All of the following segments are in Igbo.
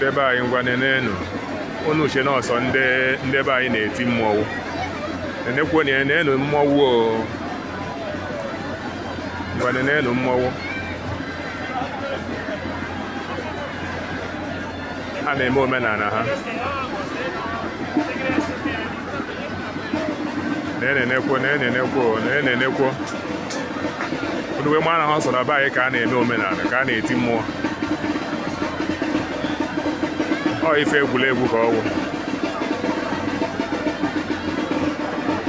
Ndị be anyị, ngwa nenenu. Unu uche na ọsọ ndị be anyị na-eti mmọnwụ. Nenekwo na nenenu mmọnwụ o. Ngwa nenenu mmọnwụ. Ha na-eme omenala ha. Na-enenekwo, na-enenekwo, na-enenekwo. Unu wee mara na ha sọ na be anyị ka a na-eme omenala, ka a na-eti mmụọ. Ọ ife egwuregwu ka ọ wụ.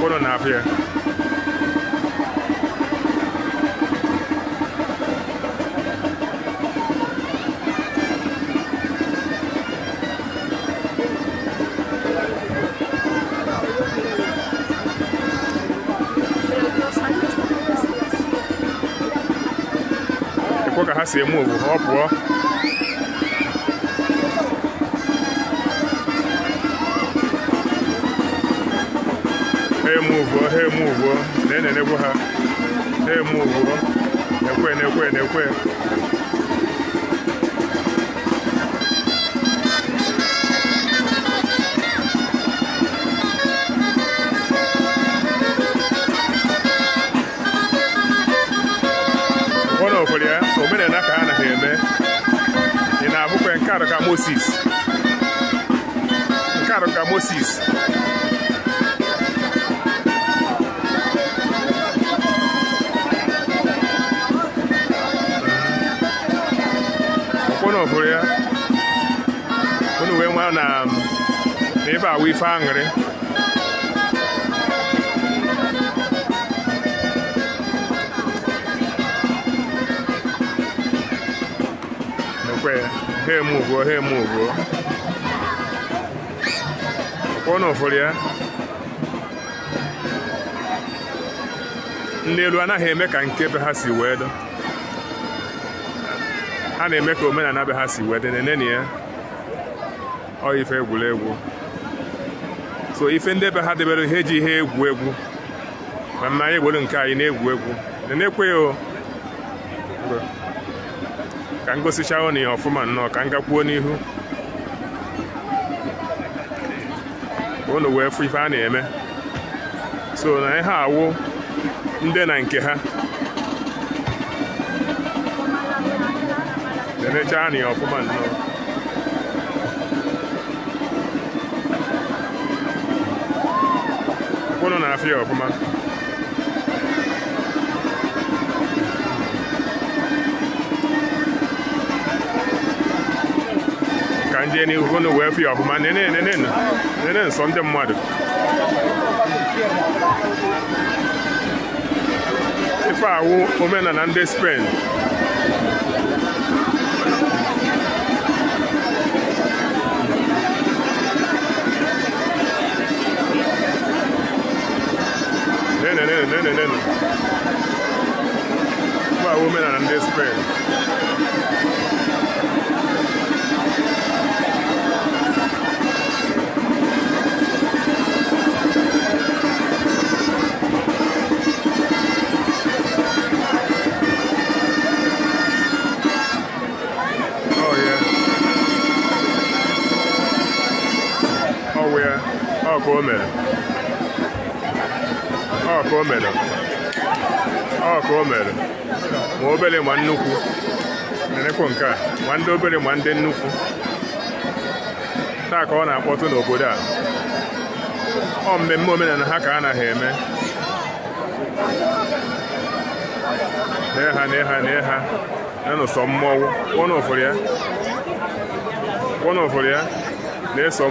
Unu na-afụ ya. Ekwe ka ha si eme ovu ha ọ pụọ. Ha emuvuo, ha emuvuo, na-enenekwu ha. Ha emuvuo, ekwe na-ekwe na-ekwe. Ụfọdụ ụfọdụ ya omenala ka a naghị eme. Ị na-abụkwa nke arụ ka Moses, nke arụ ka Moses. Ụfọdụ ụfọdụ ya unu wee nwa na na ebe awụ ife aṅụrị. Ekwe ha emuvuo, ha emuvuo. Ụfọdụ ụfọdụ ya ndị elu anaghị eme ka nke be ha si wee dị. Ha na-eme ka omenala be ha si wee dị. Nenene ya, ọ ife egwuregwu. So ife ndị be ha debere ihe eji ihe egwu egwu, ma mma anyị ewere nke anyị na-egwu egwu. Nenekwe ya o, ka m gosicha unu ya ọfụma nnọọ, ka m gakwuo n'ihu unu wee fụ ife a na-eme. So na ihe awụ ndị na nke ha nenecha na ya ọfụma nnọọ. Unu na-afụ ya ọfụma. Ka m jee n'ihu unu wee fụ ya ọfụma. Nene, nene, nene nsọ ndị mmadụ. Ife awụ omenala ndị Spain. Nene, nene, nene, nene. Ife awụ omenala ndị Spain. Oh yeah. Oh yeah. Ọ ka o mere. Ọ ka o mere. Ọ ka o mere. Ma obere ma nnukwu. Nenekwa nke a. Ma ndị obere ma ndị nnukwu. Taa ka ọ na-akpọtụ n'obodo a. Ọ mmemme omenala ha ka a naghị eme. Nee ha, nee ha, nee ha. Nenụ sọ mmọnwụ. Ụnụ fụrụ ya. Ụnụ fụrụ ya. Na-eso.